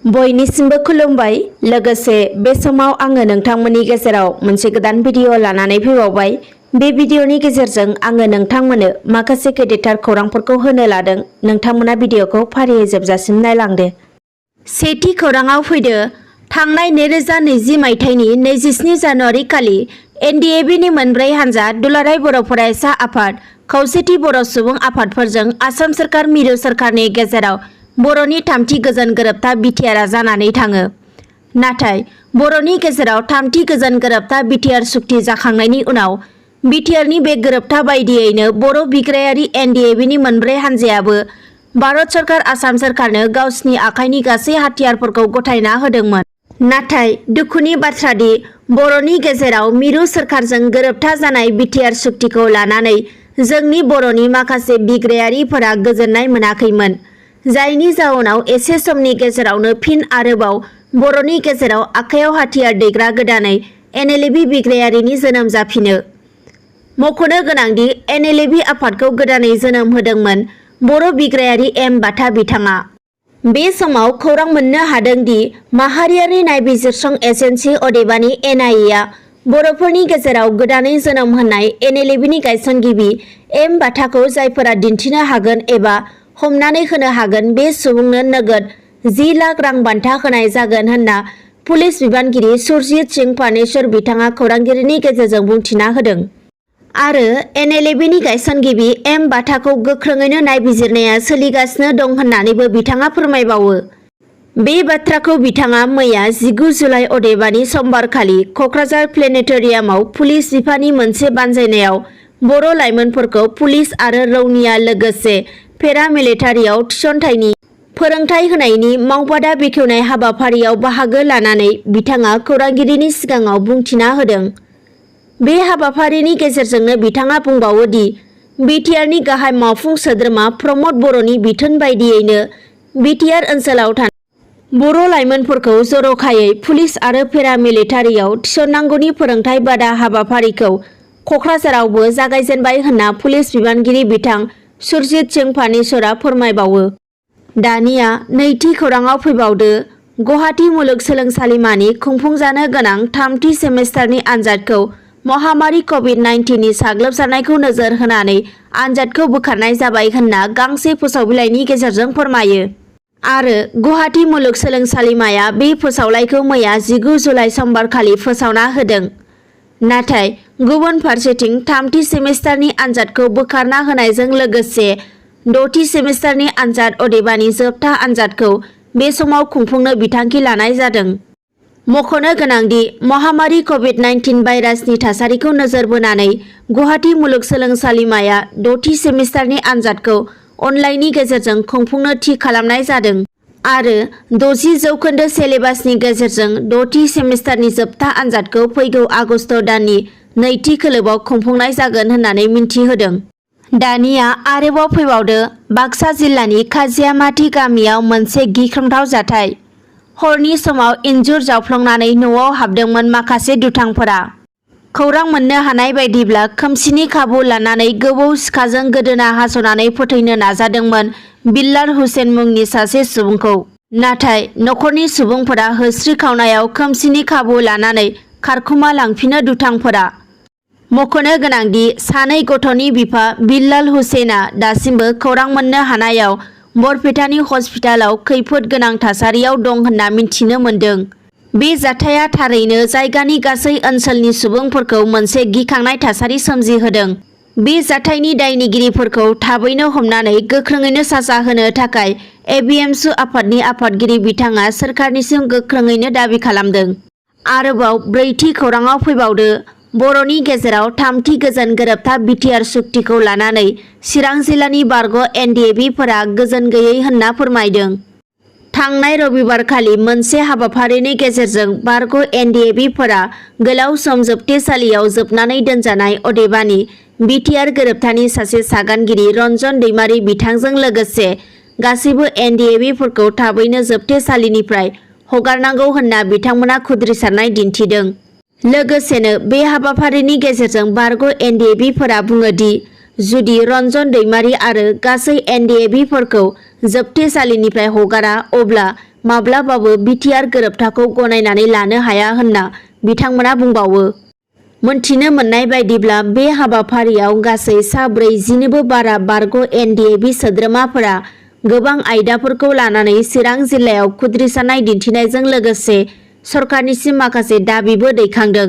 बयनिसिमबो खुलुमबाय। लोगोसे बे समाव आङो नोंथांमोननि गेजेराव मोनसे गोदान भिडिअ लानानै फैबावबाय। बे भिडिअनि गेजेरजों आङो नोंथांमोननो माखासे गेदेरथार खौरांफोरखौ होनो लादों। नोंथांमोना भिडिअखौ फारियै जोबजासिम नायलांदो। सेथि खौराङाव फैदो। थांनाय 2020 मायथाइनि 27 जानुवारि खालि एनडिएबिनि मोनब्रै हानजा दुलाराय बर' फरायसा आफाद, खौसेथि बर' सुबुं आफादफोरजों आसाम सोरखार मिरु सोरखारनि गेजेराव बर'नि थामथि गोजोन गोरोबथा बिटिआरआ जानानै थाङो। नाथाय बर'नि गेजेराव थामथि गोजोन गोरोबथा बिटिआर सुक्ति जाखांनायनि उनाव बिटिआरनि बे गोरोबथा बायदियैनो बर' बिग्रायारि एनडिएबिनि मोनब्रै हानजायाबो भारत सरकार आसाम सोरखारनो गावसिनि आखाइनि गासै हाथियारफोरखौ गथायना होदोंमोन। नाथाय दुखुनि बाथ्रा दि बर'नि गेजेराव मिरु सोरखारजों गोरोबथा जानाय बिटिआर सुक्तिखौ लानानै जोंनि बर'नि माखासे बिग्रायारिफोरा गोजोननाय मोनाखैमोन। जायनि जाउनाव एसे समनि गेजेरावनो फिन आरोबाव बर'नि गेजेराव आखायाव हाथियार दैग्रा गोदानै एनएलएबि बिग्रायारिनि जोनोम जाफिनो। मख'नो गोनांदि एनएलएबि आफादखौ गोदानै जोनोम होदोंमोन बर' बिग्रायारि एम बाथा बिथाङा। बे समाव खौरां मोननो हादों दि माहारियारि नायबिजिरसं एजेन्सि अदेबानि एनआइएआ बर'फोरनि गेजेराव गोदानै जोनोम होनाय एनएलएबिनि गायसनगिरि एम बाथाखौ जायफोरा दिन्थिनो हागोन एबा हमनानै होनो हागोन बे सुबुंनो नोगोद 10 लाख रां बान्था होनाय जागोन होनना पुलिस बिबानगिरि सुरजित सिंह पानेश्वर बिथाङा खौरांगिरिनि गेजेरजों बुंथिना होदों। आरो एनएलएबिनि गायसनगिरि एम बाथाखौ गोख्रोङैनो नायबिजिरनाया सोलिगासिनो दं होननानैबो बिथाङा फोरमायबावो। बे बाथ्राखौ बिथाङा मैया 19 जुलाइ अदेबानि समबारखालि क'क्राझार प्लेनेटरियामाव पुलिस बिफाननि मोनसे बानजायनायाव बर' लाइमोनफोरखौ पुलिस आरो रौनिया लोगोसे पेरामिलिटारियाव थिसनथाइनि फोरोंथाय होनायनि मावबादा बेखेवनाय हाबाफारियाव बाहागो लानानै बिथाङा खौरांगिरिनि सिगाङाव बुंथिना होदों। बे हाबाफारिनि गेजेरजोंनो बिथाङा बुंबावो दि बिटिआरनि गाहाय मावफुं सोद्रोमा प्रमद बर'नि बिथोन बायदियैनो बिटिआर ओनसोलाव थानाय बर' लाइमोनफोरखौ जर'खायै पुलिस आरो पेरामिलिटारियाव थिसननांगौनि फोरोंथाय बादा हाबाफारिखौ क'क्राझारावबो जागायजेनबाय होनना पुलिस बिबानगिरि बिथां सुरजित सिंह पानेश्वरा फोरमायबावो। दानिया नैथि खौराङाव फैबावदो। गुवाहाटी मुलुगसोलोंसालिमानि खुंफुंजानो गोनां थामथि सेमेस्टारनि आनजादखौ महामारी कभिड-19 नि साग्लोबसारनायखौ नोजोर होनानै आनजादखौ बोखारनाय जाबाय होनना गांसे फोसावबिलाइनि गेजेरजों फोरमायो। आरो गुवाहाटी मुलुगसोलोंसालिमाया बे फोसावलाइखौ मैया 19 जुलाइ समबारखालि फोसावना होदों। नाथाय गुबुन फारसेथिं थामथि सेमेस्टारनि आनजादखौ बोखारना होनायजों लोगोसे द'थि सेमेस्टारनि आनजाद अदेबानि जोबथा आनजादखौ बे समाव खुंफुंनो बिथांखि लानाय जादों। मख'नो गोनांदि महामारी कभिड-19 भाइरासनि थासारिखौ नोजोर बोनानै गुवाहाटी मुलुगसोलोंसालिमाया द'थि सेमेस्टारनि आनजादखौ अनलाइननि गेजेरजों खुंफुंनो थि खालामनाय जादों। आरो 60% सेलेबासनि गेजेरजों द'थि सेमेस्टारनि जोबथा आनजादखौ फैगौ आगस्त दाननि नैथि खोलोबाव खुंफुंनाय जागोन होननानै मिन्थिहोदों। दानिया आरोबाव फैबावदो। बाक्सा जिल्लानि खाजियामाथि गामियाव मोनसे गिख्रंथाव जाथाय। हरनि समाव इन्जुर जावफ्लंनानै न'आव हाबदोंमोन माखासे दुथांफोरा। खौरां मोननो हानाय बायदिब्ला खोमसिनि खाबु लानानै गोबौ सिखाजों गोदोना हास'नानै फोथैनो नाजादोंमोन बिल्लाल हुसेन मुंनि सासे सुबुंखौ। नाथाय न'खरनि सुबुंफोरा होस्रिखावनायाव खोमसिनि खाबु लानानै खारखुमा लांफिनो दुथांफोरा। मख'नो गोनांदि सानै गथ'नि बिफा बिल्लाल हुसेना दासिमबो खौरां मोननो हानायाव बरपेटानि हस्पिटालाव खैफोद गोनां थासारियाव दं होनना मिन्थिनो मोन्दों। बे जाथाया थारैनो जायगानि गासै ओनसोलनि सुबुंफोरखौ मोनसे गिखांनाय थासारि सोमजिहोदों। बे जाथायनि दायनिगिरिफोरखौ थाबैनो हमनानै गोख्रोङैनो साजा होनो थाखाय एबिएमसु आफादनि आफादगिरि बिथाङा सोरखारनिसिम गोख्रोङैनो दाबि खालामदों। आरोबाव ब्रैथि खौराङाव फैबावदो। बर'नि गेजेराव थामथि गोजोन गोरोबथा बिटिआर सुक्तिखौ लानानै चिरां जिल्लानि बारग' एनडिएबिफोरा गोजोन गैयै होनना फोरमायदों। थांनाय रबिबारखालि मोनसे हाबाफारिनि गेजेरजों बारग' एनडिएबिफोरा गोलाव सम जोबथेसालियाव जोबनानै दोनजानाय अदेबानि बिटिआर गोरोबथानि सासे सागानगिरि रन्जन दैमारी बिथांजों लोगोसे गासैबो एनडिएबिफोरखौ थाबैनो जोबथेसालिनिफ्राय हगारनांगौ होनना बिथांमोना खुद्रिसारनाय दिन्थिदों। लोगोसेनो बे हाबाफारिनि गेजेरजों बारग' एनडिएबिफोरा बुङो दि जुदि रन्जन दैमारी आरो गासै एनडिएबिफोरखौ जोबथेसालिनिफ्राय हगारा अब्ला माब्लाबाबो बिटिआर गोरोबथाखौ गनायनानै लानो हाया होनना बिथांमोना बुंबावो। मोनथिनो मोननाय बायदिब्ला बे हाबाफारियाव गासै सा 40निबो बारा बारग' एनडिएबि सोद्रोमाफोरा गोबां आयदाफोरखौ लानानै चिरां जिल्लायाव खुद्रिसानाय दिन्थिनायजों लोगोसे सरकारनिसिम माखासे दाबिबो दैखांदों।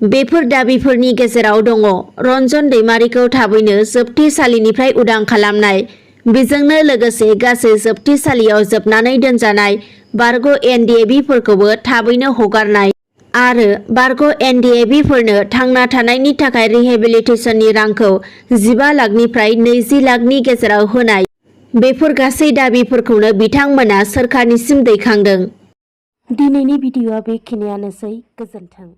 बेफोर दाबिफोरनि गेजेराव दङ रन्जन दैमारिखौ थाबैनो जोबथेसालिनिफ्राय उदां खालामनाय, बेजोंनो लोगोसे गासै जोबथेसालियाव जोबनानै दोनजानाय बारग' एनडिएबिफोरखौबो थाबैनो हगारनाय आरो बारग' एनडिएबिफोरनो थांना थानायनि थाखाय रिहेबिलिटेसननि रांखौ 15 लाखनिफ्राय 20 लाखनि गेजेराव होनाय। बेफोर गासै दाबिफोरखौनो बिथांमोना सोरखारनिसिम दैखांदों। दिनैनि भिडिअ'आ बेखिनियानोसै। गोजोन्थों।